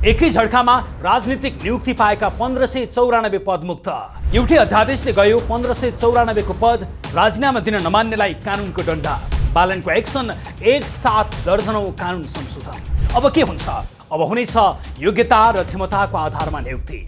एकै झड्कामा राजनीतिक नियुक्ति पाएका 1594 पदमुक्त। एउटै अध्यादेशले गयो 1594 को पद राजीनामा दिन नमान्नेलाई कानुनको डण्डा। बालनको एक्सन, एक साथ दर्जनौं कानुन संशोधन। अब के हुन्छ? अब हुनेछ योग्यता र क्षमताको आधारमा नियुक्ति।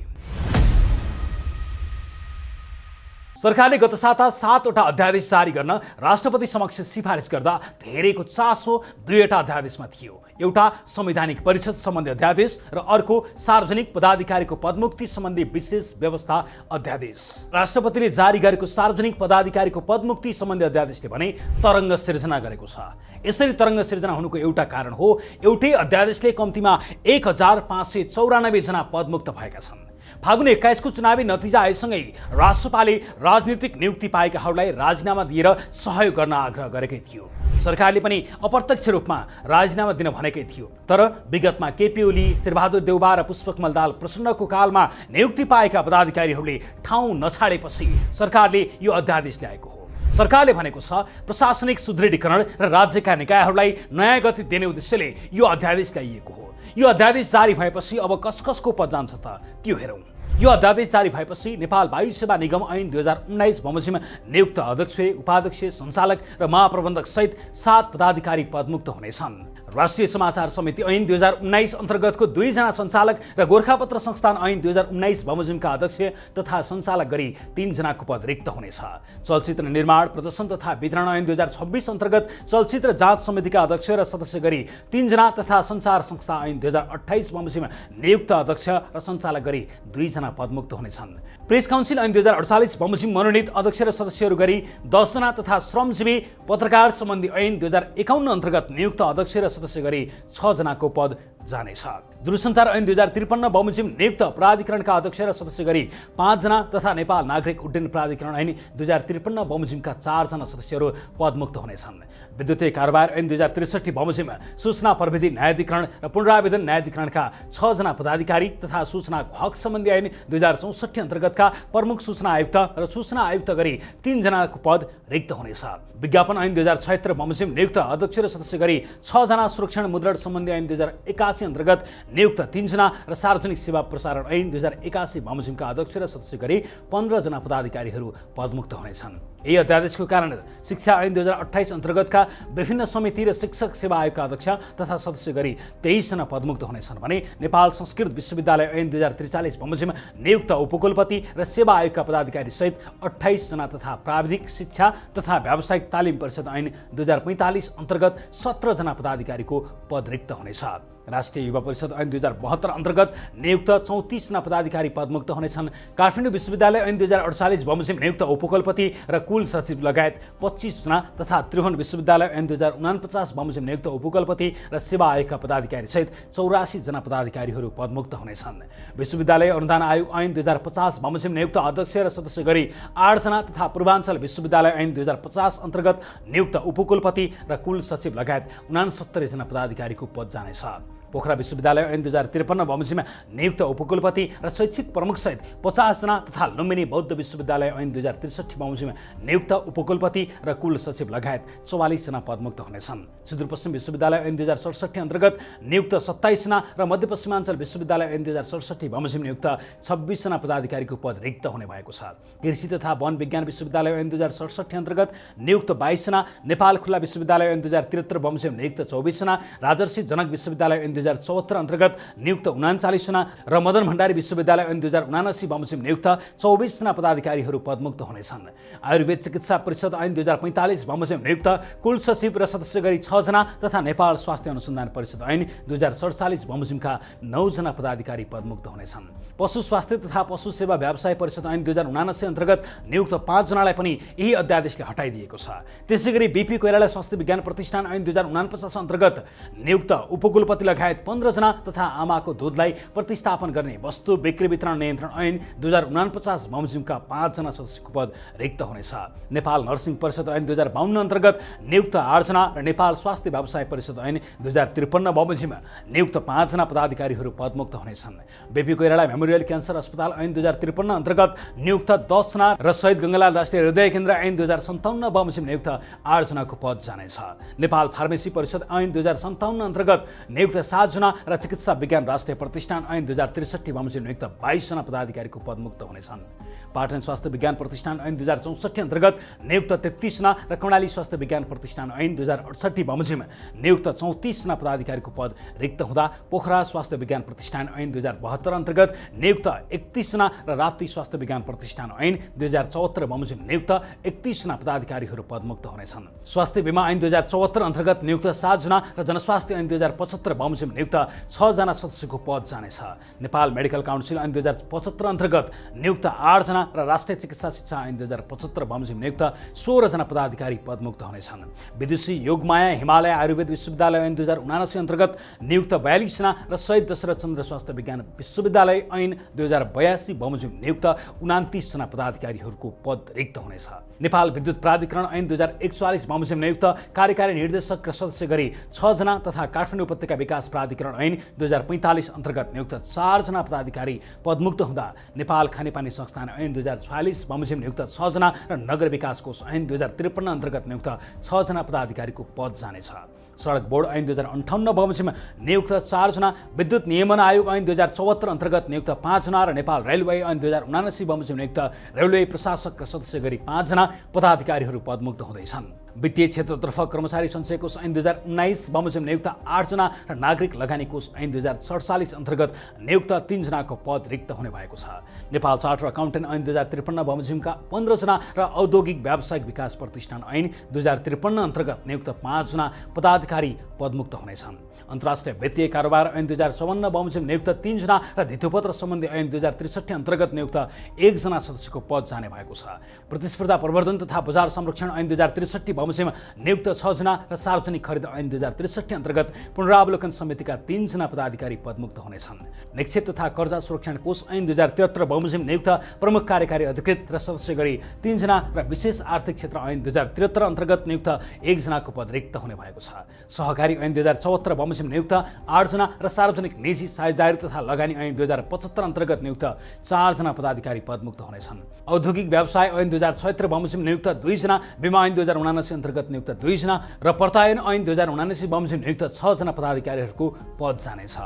सरकारले गत साता 7वटा अध्यादेश जारी गर्न राष्ट्रपति समक्ष सिफारिस गर्दा धेरैको चासो दुईवटा अध्यादेशमा थियो। एउटा संवैधानिक परिषद सम्बन्धी अध्यादेश र अर्को सार्वजनिक पदाधिकारीको पदमुक्ति सम्बन्धी विशेष व्यवस्था अध्यादेश। राष्ट्रपतिले जारी गरेको सार्वजनिक पदाधिकारीको पदमुक्ति सम्बन्धी अध्यादेशले भने तरङ्ग सिर्जना गरेको छ। यसरी तरङ्ग सिर्जना हुनुको एउटा कारण हो, एउटै अध्यादेशले कम्तीमा 1594 जना पदमुक्त भएका छन्। फागुन 21 को चुनावी नतिजा आएसँगै राष्ट्रपाले राजनीतिक नियुक्ति पाएकाहरूलाई राजीनामा दिएर सहयोग गर्न आग्रह गरेकै थियो। सरकारले पनि अप्रत्यक्ष रूपमा राजीनामा दिन भनेकै थियो। तर विगतमा केपी ओली, शेरबहादुर देउबा र पुष्पकमल दाहाल प्रचण्डको कालमा नियुक्ति पाएका पदाधिकारीहरूले ठाउँ नछाडेपछि सरकारले यो अध्यादेश ल्याएको हो। सरकारले भनेको छ प्रशासनिक सुदृढीकरण र राज्यका निकायहरूलाई नयाँ गति दिने उद्देश्यले यो अध्यादेश ल्याइएको हो। यो अध्यादेश जारी भएपछि अब कसको पद जान्छ त त्यो हेरौँ। यो अध्यादेश जारी भएपछि नेपाल वायु सेवा निगम ऐन 2019 बमोजिम नियुक्त अध्यक्ष, उपाध्यक्ष, सञ्चालक र महाप्रबन्धक सहित 7 पदाधिकारी पदमुक्त हुनेछन्। राष्ट्रिय समाचार समिति ऐन 2019 अन्तर्गतको 2 जना सञ्चालक र गोरखापत्र संस्थान ऐन 2019 बमोजिमका अध्यक्ष तथा सञ्चालक गरी 3 जनाको पद रिक्त हुनेछ। चलचित्र निर्माण, प्रदर्शन तथा वितरण ऐन 2026 अन्तर्गत चलचित्र जाँच समितिका अध्यक्ष र सदस्य गरी 3 जना तथा सञ्चार संस्था ऐन 2028 बमोजिम नियुक्त अध्यक्ष र सञ्चालक गरी 2 जना पदमुक्त हुनेछन्। प्रेस काउन्सिल ऐन 2048 बमोजिम मनोनित अध्यक्ष र सदस्यहरू गरी 10 जना तथा श्रमजीवी पत्रकार सम्बन्धी ऐन 2051 अन्तर्गत नियुक्त अध्यक्ष र सदस्य गरी 6 जनाको पद जानेछ। दूरसञ्चार ऐन 2053 बमोजिम नियुक्त प्राधिकरणका अध्यक्ष र सदस्य गरी 5 जना तथा नेपाल नागरिक उड्डयन प्राधिकरण ऐन 2053 बमोजिमका 4 जना सदस्यहरू पदमुक्त हुनेछन्। विद्युतीय कारोबार ऐन 2063 बमोजिम सूचना प्रविधि न्यायाधिकरण र पुनरावेदन न्यायाधिकरणका 6 जना पदाधिकारी तथा सूचना हक सम्बन्धी ऐन 2064 अन्तर्गतका प्रमुख सूचना आयुक्त र सूचना आयुक्त गरी 3 जनाको पद रिक्त हुनेछ। विज्ञापन ऐन 2076 बमोजिम नियुक्त अध्यक्ष र सदस्य गरी 6 जना, सुरक्षण मुद्रण सम्बन्धी ऐन 2081 अन्तर्गत नियुक्त 3 जना र सार्वजनिक सेवा प्रसारण ऐन 2081 बमोजिमका अध्यक्ष र सदस्य गरी 15 जना पदाधिकारीहरू पदमुक्त हुनेछन्। यही अध्यादेशको कारण शिक्षा ऐन 2028 अन्तर्गतका विभिन्न समिति र शिक्षक सेवा आयोगका अध्यक्ष तथा सदस्य गरी 23 जना पदमुक्त हुनेछन् भने नेपाल संस्कृत विश्वविद्यालय ऐन 2043 बमोजिम नियुक्त उपकुलपति र सेवा आयोगका पदाधिकारी सहित 28 जना तथा प्राविधिक शिक्षा तथा व्यावसायिक तालिम परिषद ऐन 2045 अन्तर्गत 17 जना पदाधिकारीको पद रिक्त हुनेछ। राष्ट्रिय युवा परिषद ऐन 2072 अन्तर्गत नियुक्त 34 जना पदाधिकारी पदमुक्त हुनेछन्। काठमाडौँ विश्वविद्यालय ऐन 2048 बमोजिम नियुक्त उपकुलपति र कुल सचिव लगायत 25 जना तथा त्रिभुवन विश्वविद्यालय ऐन 2049 बमोजिम नियुक्त उपकुलपति र सेवा आयोगका पदाधिकारी सहित 84 जना पदाधिकारीहरू पदमुक्त हुनेछन्। विश्वविद्यालय अनुदान आयोग ऐन 2050 बमोजिम नियुक्त अध्यक्ष र सदस्य गरी 8 जना तथा पूर्वाञ्चल विश्वविद्यालय ऐन 2050 अन्तर्गत नियुक्त उपकुलपति र कुल सचिव लगायत 69 जना पदाधिकारीको पद जानेछ। पोखरा विश्वविद्यालय ऐन 2053 बमोजिम नियुक्त उपकुलपति र शैक्षिक प्रमुख सहित 50 जना तथा लुम्बिनी बौद्ध विश्वविद्यालय ऐन 2063 बमोजिम नियुक्त उपकुलपति र कुल सचिव लगायत 44 जना पदमुक्त हुनेछन्। सुदूरपश्चिम विश्वविद्यालय ऐन 2067 अन्तर्गत नियुक्त 27 जना र मध्यपश्चिमाञ्चल विश्वविद्यालय ऐन 2067 बमोजिम नियुक्त 26 जना पदाधिकारीको पद रिक्त हुने भएको छ। कृषि तथा वन विज्ञान विश्वविद्यालय ऐन 2067 अन्तर्गत नियुक्त 22 जना, नेपाल खुल्ला विश्वविद्यालय ऐन 2073 बमोजिम नियुक्त 24 जना, राजर्षि जनक विश्वविद्यालय ऐन 2074 अन्तर्गत नियुक्त 39 जना र मदन भण्डारी विश्वविद्यालय ऐन 2079 बमोजिम नियुक्त 24 जना पदाधिकारीहरू पदमुक्त हुनेछन्। आयुर्वेद चिकित्सा परिषद ऐन 2045 बमोजिम नियुक्त कुल सचिव र सदस्य गरी 6 जना तथा नेपाल स्वास्थ्य अनुसन्धान परिषद ऐन 2047 बमोजिमका 9 जना पदाधिकारी पदमुक्त हुनेछन्। पशु स्वास्थ्य तथा पशु सेवा व्यवसाय परिषद ऐन 2079 अन्तर्गत नियुक्त 5 जनालाई पनि यही अध्यादेशले हटाइदिएको छ। त्यसैगरी बीपी कोइराला स्वास्थ्य विज्ञान प्रतिष्ठान ऐन 2049 अन्तर्गत नियुक्त उपकुलपति लगायत 15 जना तथा आमाको दूधलाई प्रतिस्थापन गर्ने वस्तु बिक्री वितरण नियन्त्रण ऐन 2049 बमोजिमका 5 जना सदस्यको पद रिक्त हुनेछ। नेपाल नर्सिङ परिषद ऐन 2052 अन्तर्गत नियुक्त 8 जना र नेपाल स्वास्थ्य व्यवसाय परिषद ऐन 2053 बमोजिम नियुक्त 5 जना पदाधिकारीहरू पदमुक्त हुनेछन्। बीपी कोइराला मेमोरियल क्यान्सर अस्पताल ऐन 2053 अन्तर्गत नियुक्त 10 जना र शहीद गङ्गालाल राष्ट्रिय हृदय केन्द्र ऐन 2057 बमोजिम नियुक्त 8 जनाको पद जानेछ। नेपाल फार्मेसी परिषद ऐन 2057 अन्तर्गत नियुक्त 7 जना र चिकित्सा विज्ञान राष्ट्रिय प्रतिष्ठान ऐन 2063 बमोजिम नियुक्त 22 जना पदाधिकारीको पद मुक्त हुनेछन्। पाटन स्वास्थ्य विज्ञान प्रतिष्ठान ऐन 2064 अन्तर्गत नियुक्त 33 जना र कर्णाली स्वास्थ्य विज्ञान प्रतिष्ठान ऐन 2068 बमोजिम नियुक्त 34 जना पदाधिकारीको पद रिक्त हुँदा पोखरा स्वास्थ्य विज्ञान प्रतिष्ठान ऐन 2072 अन्तर्गत नियुक्त 31 जना र राप्ती स्वास्थ्य विज्ञान प्रतिष्ठान ऐन 2074 बमोजिम नियुक्त 31 जना पदाधिकारीहरू पदमुक्त हुनेछन्। स्वास्थ्य बीमा ऐन 2074 अन्तर्गत नियुक्त 7 जना र जनस्वास्थ्य ऐन 2075 बमोजिम नियुक्त 6 जना सदस्यको पद जानेछ। नेपाल मेडिकल काउन्सिल ऐन 2075 अन्तर्गत नियुक्त 8 जना र राष्ट्रिय चिकित्सा शिक्षा ऐन 2075 बमोजिम नियुक्त 16 जना पदाधिकारी पदमुक्त हुनेछन्। विदुषी योगमाया हिमालय आयुर्वेद विश्वविद्यालय ऐन 2079 अन्तर्गत नियुक्त 42 जना र शहीद दशरथ चन्द्र स्वास्थ्य विज्ञान विश्वविद्यालय ऐन 2082 बमोजिम नियुक्त 29 जना पदाधिकारीहरूको पद रिक्त हुनेछ। नेपाल विद्युत प्राधिकरण ऐन 2041 बमोजिम नियुक्त कार्यकारी निर्देशक र सदस्य गरी 6 जना तथा काठमाडौँ उपत्यका विकास प्राधिकरण ऐन 2045 अन्तर्गत नियुक्त 4 जना पदाधिकारी पदमुक्त हुँदा नेपाल खानेपानी संस्थान ऐन 2046 बमोजिम नियुक्त 6 जना र नगर विकास कोष ऐन 2053 अन्तर्गत नियुक्त 6 जना पदाधिकारीको पद जानेछ। सडक बोर्ड ऐन 2058 बमोजिम नियुक्त 4 जना, विद्युत नियमन आयोग ऐन 2074 अन्तर्गत नियुक्त 5 जना र नेपाल रेलवे ऐन 2079 बमोजिम नियुक्त रेलवे प्रशासक र सदस्य गरी 5 जना पदाधिकारीहरू पदमुक्त हुँदैछन्। वित्तीय क्षेत्रतर्फ कर्मचारी सञ्चय कोष ऐन 2019 बमोजिम नियुक्त 8 जना र नागरिक लगानी कोष ऐन 2047 अन्तर्गत नियुक्त 3 जनाको पद रिक्त हुने भएको छ। नेपाल चार्टर अकाउन्टेन्ट ऐन 2053 बमोजिमका 15 जना र औद्योगिक व्यावसायिक विकास प्रतिष्ठान ऐन 2053 अन्तर्गत नियुक्त 5 जना पदाधिकारी पदमुक्त हुनेछन्। अन्तर्राष्ट्रिय वित्तीय कारोबार ऐन 2054 बमोजिम नियुक्त 3 जना र धितोपत्र सम्बन्धी ऐन 2063 अन्तर्गत नियुक्त 1 जना सदस्यको पद जाने भएको छ। प्रतिस्पर्धा प्रवर्धन तथा बजार संरक्षण ऐन 2063 बमोजिम नियुक्त 6 जना र सार्वजनिक खरिद ऐन 2063 अन्तर्गत पुनरावलोकन समितिका 3 जना पदाधिकारी पदमुक्त हुनेछन्। निक्षेप तथा कर्जा सुरक्षण कोष ऐन 2073 बमोजिम नियुक्त प्रमुख कार्यकारी अधिकृत र सदस्य गरी 3 जना र विशेष आर्थिक क्षेत्र ऐन 2073 अन्तर्गत नियुक्त 1 जनाको पद रिक्त हुने भएको छ। सहकारी ऐन 2074 बमोजिम नियुक्त 8 जना र सार्वजनिक निजी साझेदारी तथा लगानी ऐन 2075 अन्तर्गत नियुक्त 4 जना पदाधिकारी पदमुक्त हुनेछन्। औद्योगिक व्यवसाय ऐन 2076 बमोजिम नियुक्त 2 जना, बीमा ऐन 2079 अन्तर्गत नियुक्त 2 जना र प्रतायन ऐन 2079 बमोजिम नियुक्त 6 जना पदाधिकारीहरूको पद जानेछ।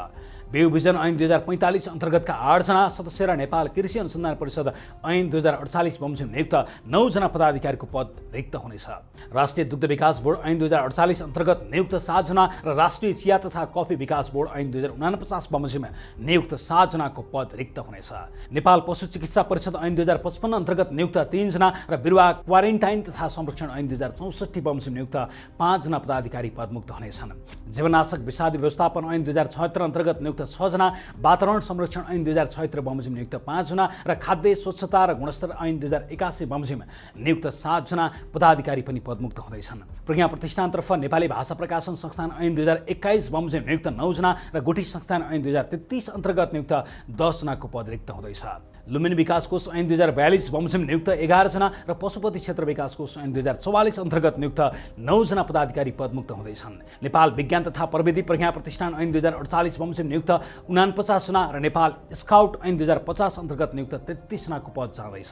बेउभिजन ऐन 2045 अन्तर्गतका 8 जना सदस्य र नेपाल कृषि अनुसन्धान परिषद ऐन 2048 बमोजिम नियुक्त 9 जना पदाधिकारीको पद रिक्त हुनेछ। राष्ट्रिय दुग्ध विकास बोर्ड ऐन 2048 अन्तर्गत नियुक्त 7 जना र राष्ट्रिय चिया तथा कफी विकास बोर्ड ऐन 2049 बमोजिम नियुक्त 7 जनाको पद रिक्त हुनेछ। नेपाल पशु चिकित्सा परिषद ऐन 2055 अन्तर्गत नियुक्त 3 जना र बिरुवा क्वारेन्टाइन तथा संरक्षण ऐन 2064 बमोजिम नियुक्त 5 जना पदाधिकारी पदमुक्त हुनेछन्। जीवनाशक विषादी व्यवस्थापन ऐन 2076 अन्तर्गत नियुक्त 6 जना, वातावरण संरक्षण ऐन 2076 बमोजिम नियुक्त 5 जना र खाद्य स्वच्छता र गुणस्तर ऐन 2081 बमोजिम नियुक्त 7 जना पदाधिकारी पनि पदमुक्त हुँदैछन्। प्रज्ञा प्रतिष्ठानतर्फ नेपाली भाषा प्रकाशन संस्थान ऐन 2021 बमोजिम नियुक्त 9 जना र गुठी संस्थान ऐन 2033 अन्तर्गत नियुक्त 10 जनाको पद रिक्त हुँदैछ। लुम्बिनी विकास कोष ऐन 2042 बमोजिम नियुक्त 11 जना र पशुपति क्षेत्र विकास कोष ऐन 2044 अन्तर्गत नियुक्त 9 जना पदाधिकारी पदमुक्त हुँदैछन्। नेपाल विज्ञान तथा प्रविधि प्रज्ञा प्रतिष्ठान ऐन 2048 बमोजिम नियुक्त 49 जना र नेपाल स्काउट ऐन 2050 अन्तर्गत नियुक्त 33 जनाको पद जाँदैछ।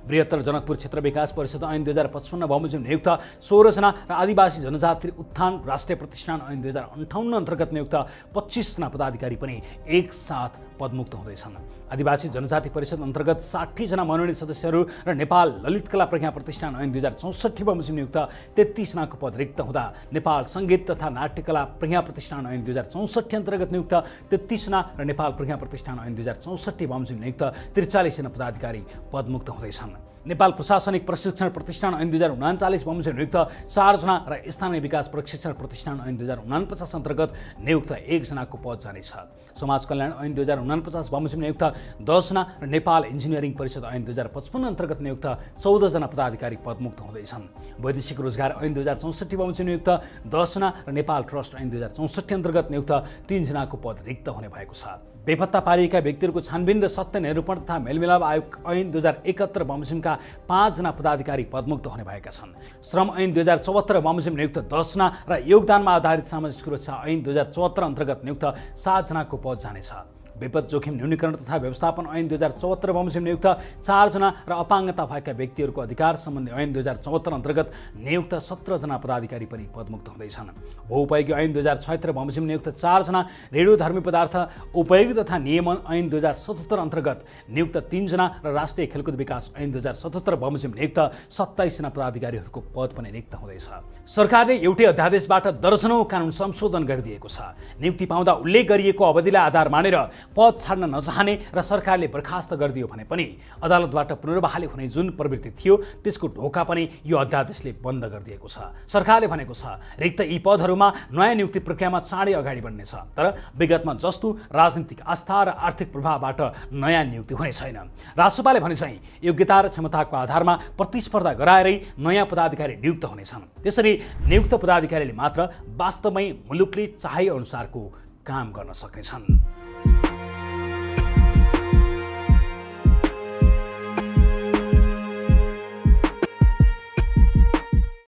बृहत्तर जनकपुर क्षेत्र विकास परिषद ऐन 2055 बमोजिम नियुक्त 16 जना र आदिवासी जनजाति उत्थान राष्ट्रिय प्रतिष्ठान ऐन 2058 अन्तर्गत नियुक्त 25 जना पदाधिकारी पनि एकसाथ पदमुक्त हुँदैछन्। आदिवासी जनजाति परिषद अन्तर्गत 60 जना मनोनित सदस्यहरू र नेपाल ललित कला प्रज्ञा प्रतिष्ठान ऐन 2064 बमोजिम नियुक्त 33 जनाको पद रिक्त हुँदा नेपाल सङ्गीत तथा नाट्यकला प्रज्ञा प्रतिष्ठान ऐन 2064 अन्तर्गत नियुक्त 33 जना र नेपाल प्रज्ञा प्रतिष्ठान ऐन 2064 बमोजिम नियुक्त 43 जना पदाधिकारी पदमुक्त हुँदैछन्। नेपाल प्रशासनिक प्रशिक्षण प्रतिष्ठान ऐन 2039 बमोजिम नियुक्त 4 जना र स्थानीय विकास प्रशिक्षण प्रतिष्ठान ऐन 2049 अन्तर्गत नियुक्त 1 जनाको पद जानेछ। समाज कल्याण ऐन 2049 बमोजिम नियुक्त 10 जना र नेपाल इन्जिनियरिङ परिषद ऐन 2055 अन्तर्गत नियुक्त 14 जना पदाधिकारी पदमुक्त हुँदैछन्। वैदेशिक रोजगार ऐन 2064 बमोजिम नियुक्त 10 जना र नेपाल ट्रस्ट ऐन 2064 अन्तर्गत नियुक्त 3 जनाको पद रिक्त हुने भएको छ। बेपत्ता पारिएका व्यक्तिहरूको छानबिन र सत्य निरूपण तथा मेलमिलाप आयोग ऐन 2071 बमोजिमका 5 जना पदाधिकारी पदमुक्त हुने भएका छन्। श्रम ऐन 2074 बमोजिम नियुक्त 10 जना र योगदानमा आधारित सामाजिक सुरक्षा ऐन 2074 अन्तर्गत नियुक्त 7 जनाको पद जानेछ। विपद जोखिम न्यूनीकरण तथा व्यवस्थापन ऐन 2074 बमोजिम नियुक्त 4 जना र अपाङ्गता भएका व्यक्तिहरूको अधिकार सम्बन्धी ऐन 2074 अन्तर्गत नियुक्त 17 जना पदाधिकारी पनि पदमुक्त हुँदैछन्। बहुउपयोगी ऐन 2076 बमोजिम नियुक्त 4 जना, रेडियोधर्मी पदार्थ उपयोग तथा नियमन ऐन 2077 अन्तर्गत नियुक्त 3 जना र राष्ट्रिय खेलकुद विकास ऐन 2077 बमोजिम नियुक्त 27 जना पदाधिकारीहरूको पद पनि रिक्त हुँदैछ। सरकारले एउटै अध्यादेशबाट दर्जनौं कानुन संशोधन गरिदिएको छ। नियुक्ति पाउँदा उल्लेख गरिएको अवधिलाई आधार मानेर पद छाड्न नचाहने र सरकारले बर्खास्त गरिदियो भने पनि अदालतबाट पुनर्बहाली हुने जुन प्रवृत्ति थियो त्यसको ढोका पनि यो अध्यादेशले बन्द गरिदिएको छ। सरकारले भनेको छ रिक्त यी पदहरूमा नयाँ नियुक्ति प्रक्रियामा चाँडै अगाडि बढ्नेछ, तर विगतमा जस्तो राजनीतिक आस्था र आर्थिक प्रभावबाट नयाँ नियुक्ति हुने छैन। राष्ट्रपाले भने चाहिँ योग्यता र क्षमताको आधारमा प्रतिस्पर्धा गराएरै नयाँ पदाधिकारी नियुक्त हुनेछन्। त्यसरी नियुक्त पदाधिकारीले मात्र वास्तवमै मुलुकले चाहे अनुसारको काम गर्न सक्नेछन्।